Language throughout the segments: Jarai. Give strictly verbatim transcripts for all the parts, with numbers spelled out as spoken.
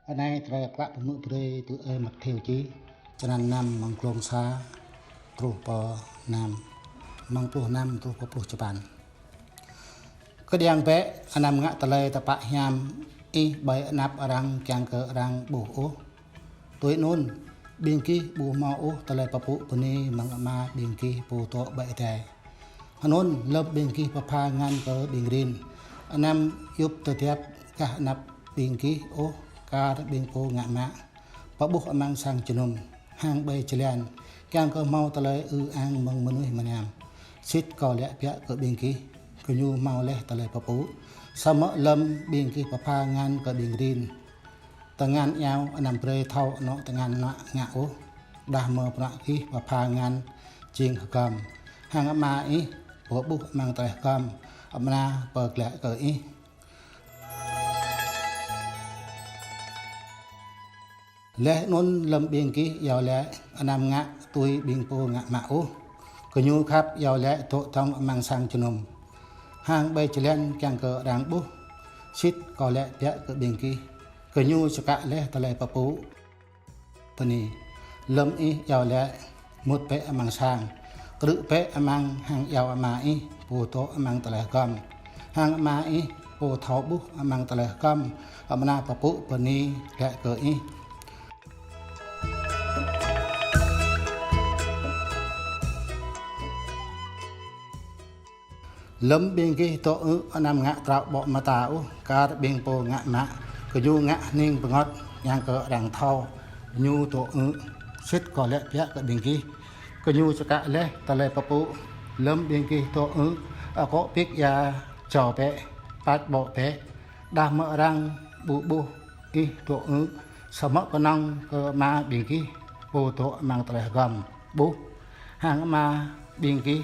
Anai tơlơi klă pơmưk brơi tui ơi Matthêô čih, črăn năm mơ̆ng glông sa truh pơ năm, mơ̆ng pluh năm truh pơ pluh čơpăn. Kơđiăng bĕ, anăm ngă tơlơi tơpă hiam ih ƀơi anăp arăng kiăng kơ arăng ƀuh ôh. Tui anŭn, ƀing gih ƀu hmâo ôh tơlơi pơpŭ bơni mơ̆ng Ama ƀing gih pô dŏ ƀơi adai. Anŭn lơ̆m ƀing gih pơpha ngăn kơ ƀing rin, anăm djŭp tơdiăp gah anăp ƀing gih ôh, kar ƀing pô ngă mă, pơƀuh amăng sang jơnum, hăng ƀơi jơlan, kiăng kơ hmâo tơlơi ư ang mơ̆ng mơnuih mơnam. Sĭt Kâo laĭ biă kơ ƀing gih, gơñu hmâo laih tơlơi pơpŭ. Samơ̆ lơ̆m ƀing gih pơpha ngăn kơ ƀing rin, tơngan iâu anăm brơi thâo anŏ tơngan ană ngă ôh, đah mơ̆ bruă gih pơpha ngăn jing hơgŏm, hăng Ama ih, pô ƀuh amăng tơlơi hơgŏm, amra pơglaĭ kơ ih. Laih anŭn lơ̆m ƀing gih iâu laĭ, anăm ngă tui ƀing pô ngă mă ôh. Gơñu khăp iâu laĭ dŏ dŏng amăng sang jơnum, hăng ƀơi jơlan kiăng kơ arăng ƀuh. Sĭt Kâo laĭ biă kơ ƀing gih, gơñu čơkă laih tơlơi pơpŭ bơni. Lơ̆m ih iâu laĭ, mŭt bĕ amăng sang, krư̆ bĕ amăng hăng iâu Ama ih, pô dŏ amăng tơlơi hơgŏm, hăng Ama ih, pô thâo ƀuh amăng tơlơi hơgŏm, amra pơpŭ bơni glaĭ kơ ih. Lơ̆m ƀing gih dŏ ư̆, anăm ngă trâo ƀô̆ mơta ôh, kar ƀing pô ngă mă, gơñu ngă hning bơngơ̆t, kiăng kơ arăng thâo ñu dŏ ư̆. Sĭt Kâo laĭ biă kơ ƀing gih, gơñu čơkă laih tơlơi pơpŭ. Lơ̆m ƀing gih dŏ ư̆, akŏ pik ia jâo bĕ, pač ƀô̆ bĕ, đah mơ̆ arăng ƀu ƀuh ih dŏ ư̆, samơ̆ kơnơ̆ng kơ Ama ƀing gih, pô dŏ amăng tơlơi hơgŏm, ƀuh, hăng Ama ƀing gih,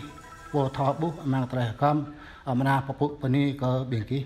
pô thâo ƀuh amăng tơlơi hơgŏm, amra pơpŭ bơni kơ ƀing gih.